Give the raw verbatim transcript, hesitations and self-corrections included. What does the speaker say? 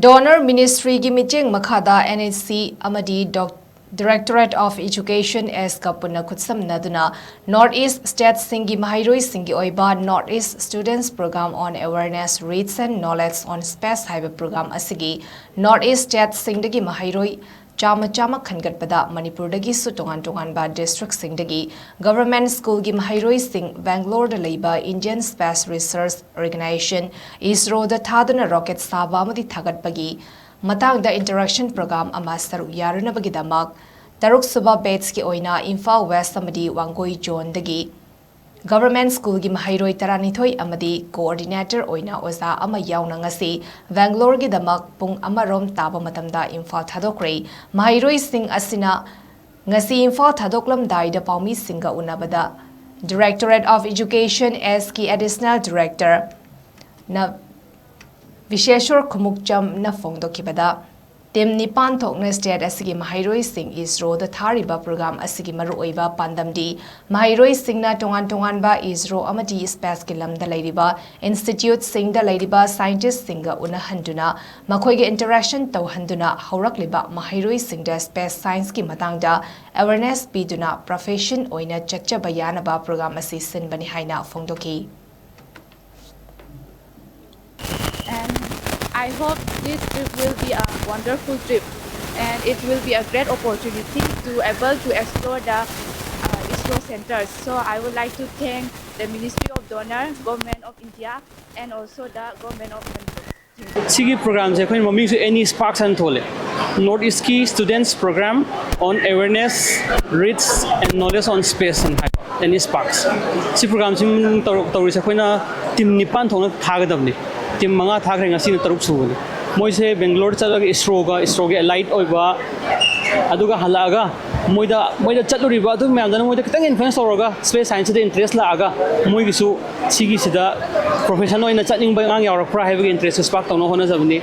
Donor ꯃꯤꯅꯤꯁꯇ꯭ꯔꯤꯒꯤ ꯃꯤꯠꯌꯦꯡ ꯃꯈꯥꯗ NHC ꯑꯃꯗꯤ Directorate of Education ꯑꯦꯁꯀ ꯄꯨꯟꯅ ꯈꯨꯠꯁꯝꯅꯗꯨꯅ North East ꯁ꯭ꯇꯦꯠꯁꯤꯡꯒꯤ ꯃꯍꯩꯔꯣꯏꯁꯤꯡꯒꯤ ꯑꯣꯏꯕ North East Students Program on Awareness, Reach and Knowledge on Space ꯍꯥꯏꯕ ꯄ꯭ꯔꯣꯒ꯭ꯔꯥꯝ ꯑꯁꯤꯒꯤ North East ꯁ꯭ꯇꯦꯠꯁꯤꯡꯗꯒꯤ ꯃꯍꯩꯔꯣꯏ ꯆꯥꯝꯃ ꯆꯥꯝꯃ ꯈꯟꯒꯠꯄꯗ ꯃꯅꯤꯄꯨꯔꯗꯒꯤꯁꯨ ꯇꯣꯉꯥꯟ ꯇꯣꯉꯥꯟꯕ ꯗꯤꯁꯇ꯭ꯔꯤꯛꯁꯤꯡꯗꯒꯤ ꯒꯚꯔꯟꯃꯦꯟꯠ ꯁ꯭ꯀꯨꯜꯒꯤ ꯃꯍꯩꯔꯣꯏꯁꯤꯡ ꯕꯦꯡꯒ꯭ꯂꯣꯔꯗ ꯂꯩꯕ Indian Space Research Organisation, ISROꯗ ꯊꯥꯗꯨꯅ ꯔꯣꯀꯦꯠ ꯁꯥꯕ ꯑꯃꯗꯤ ꯊꯥꯒꯠꯄꯒꯤ ꯃꯇꯥꯡꯗ interaction program ꯑꯃ ꯁꯔꯨꯛ ꯌꯥꯔꯨꯅꯕꯒꯤꯗꯃꯛ ꯇꯔꯨꯛꯁꯨꯕ batchꯀꯤ ꯑꯣꯏꯅ ꯏꯝꯐꯥꯜ ꯋꯦꯁ꯭ꯠ ꯑꯃꯗꯤ ꯋꯥꯡꯒꯣꯏ ꯖꯣꯟꯗꯒꯤ ꯒꯚꯔꯟꯃꯦꯟꯠ ꯁ꯭ꯀꯨꯜꯒꯤ ꯃꯍꯩꯔꯣꯏ ꯇꯔꯥꯅꯤꯊꯣꯏ ꯑꯃꯗꯤ coordinator ꯑꯣꯏꯅ ꯑꯣꯖꯥ ꯑꯃ ꯌꯥꯎꯅ ꯉꯁꯤ ꯕꯦꯡꯒ꯭ꯂꯣꯔꯒꯤꯗꯃꯛ ꯄꯨꯡ ꯑꯃꯔꯣꯝ ꯇꯥꯕ ꯃꯇꯝꯗ ꯏꯝꯐꯥꯜ ꯊꯥꯗꯣꯛꯈ꯭ꯔꯦ꯫ ꯃꯍꯩꯔꯣꯏꯁꯤꯡ ꯑꯁꯤꯅ ꯉꯁꯤ Imphal ꯊꯥꯗꯣꯛꯂꯝꯗꯥꯏꯗ ꯄꯥꯎꯃꯤꯁꯤꯡꯒ ꯎꯅꯕꯗ Directorate of Education ꯑꯦꯁꯀꯤ Additional Director ꯅ ꯕꯤꯁꯦꯁ꯭ꯋꯔ ꯈꯨꯃꯨꯛꯆꯝꯅ ꯐꯣꯡꯗꯣꯛꯈꯤꯕꯗ, ꯇꯤꯝ ꯅꯤꯄꯥꯟ ꯊꯣꯛꯅ ꯁ꯭ꯇꯦꯠ ꯑꯁꯤꯒꯤ ꯃꯍꯩꯔꯣꯏꯁꯤꯡ ISROꯗ ꯊꯥꯔꯤꯕ ꯄ꯭ꯔꯣꯒ꯭ꯔꯥꯝ ꯑꯁꯤꯒꯤ ꯃꯔꯨꯑꯣꯏꯕ ꯄꯥꯟꯗꯝꯗꯤ ꯃꯍꯩꯔꯣꯏꯁꯤꯡꯅ ꯇꯣꯉꯥꯟ ꯇꯣꯉꯥꯟꯕ ISRO ꯑꯃꯗꯤ ꯁ꯭ꯄꯦꯁꯀꯤ ꯂꯝꯗ ꯂꯩꯔꯤꯕ ꯏꯟꯁꯇꯤꯇ꯭ꯌꯨꯠꯁꯤꯡꯗ ꯂꯩꯔꯤꯕ ꯁꯥꯏꯟꯇꯤꯁ꯭ꯠꯁꯤꯡꯒ ꯎꯅꯍꯟꯗꯨꯅ ꯃꯈꯣꯏꯒ interaction ꯇꯧꯍꯟꯗꯨꯅ ꯍꯧꯔꯛꯂꯤꯕ ꯃꯍꯩꯔꯣꯏꯁꯤꯡꯗ ꯁ꯭ꯄꯦꯁ ꯁꯥꯏꯟꯁꯀꯤ ꯃꯇꯥꯡꯗ awareness ꯄꯤꯗꯨꯅ profession ꯑꯣꯏꯅ ꯆꯠꯆꯕ ꯌꯥꯅꯕ ꯄ꯭ꯔꯣꯒ꯭ꯔꯥꯝ ꯑꯁꯤ ꯁꯤꯟꯕꯅꯤ ꯍꯥꯏꯅ ꯐꯣꯡꯗꯣꯛꯈꯤ꯫ And I hope this trip will be a wonderful trip and it will be a great opportunity to able to explore the uh, ISRO centers. So I would like to thank the Ministry of DoNER, Government of India, and also the Government of Manipur. Thank you. ꯁꯤꯒꯤ ꯄ꯭ꯔꯣꯒ꯭ꯔꯥꯝꯁꯦ ꯑꯩꯈꯣꯏꯅ ꯃꯃꯤꯡꯁꯨ ꯑꯦꯅꯤ ꯁ꯭ꯄꯥꯔꯛꯁ ꯍꯥꯏꯅ ꯊꯣꯜꯂꯦ꯫ North Eastꯀꯤ Students Program on Awareness, Reach and Knowledge on Space ꯍꯥꯏꯕ ꯑꯦꯅꯤ ꯁ꯭ꯄꯥꯔꯛꯁ꯫ ꯁꯤ ꯄ꯭ꯔꯣꯒ꯭ꯔꯥꯝꯁꯤ ꯇꯧꯔ- ꯇꯧꯔꯤꯁꯦ ꯑꯩꯈꯣꯏꯅ team ꯅꯤꯄꯥꯟ ꯊꯣꯛꯅ ꯊꯥꯒꯗꯕꯅꯤ꯫ ꯇꯤꯝ ꯃꯉꯥ ꯊꯥꯈ꯭ꯔꯦ, ꯉꯁꯤꯅ ꯇꯔꯨꯛ ꯁꯨꯕꯅꯤ꯫ ꯃꯣꯏꯁꯦ ꯕꯦꯡꯒ꯭ꯂꯣꯔ ꯆꯠꯂꯒ ISROꯒ, ISROꯒꯤ allied ꯑꯣꯏꯕ, ꯑꯗꯨꯒ ꯍꯜꯂꯛꯑꯒ ꯃꯣꯏꯗ ꯃꯣꯏꯗ ꯆꯠꯂꯨꯔꯤꯕ ꯑꯗꯨ ꯃꯌꯥꯝꯗꯨꯅ ꯃꯣꯏꯗ ꯈꯤꯇꯪ influence ꯇꯧꯔꯒ ꯁ꯭ꯄꯦꯁ ꯁꯥꯏꯟꯁꯁꯤꯗ interest ꯂꯥꯛꯑꯒ ꯃꯣꯏꯒꯤꯁꯨ ꯁꯤꯒꯤꯁꯤꯗ profession ꯑꯣꯏꯅ ꯆꯠꯅꯤꯡꯕ ꯑꯉꯥꯡ ꯌꯥꯎꯔꯛꯄ꯭ꯔꯥ ꯍꯥꯏꯕꯒꯤ interest spark ꯇꯧꯅꯕ ꯍꯣꯠꯅꯖꯕꯅꯤ꯫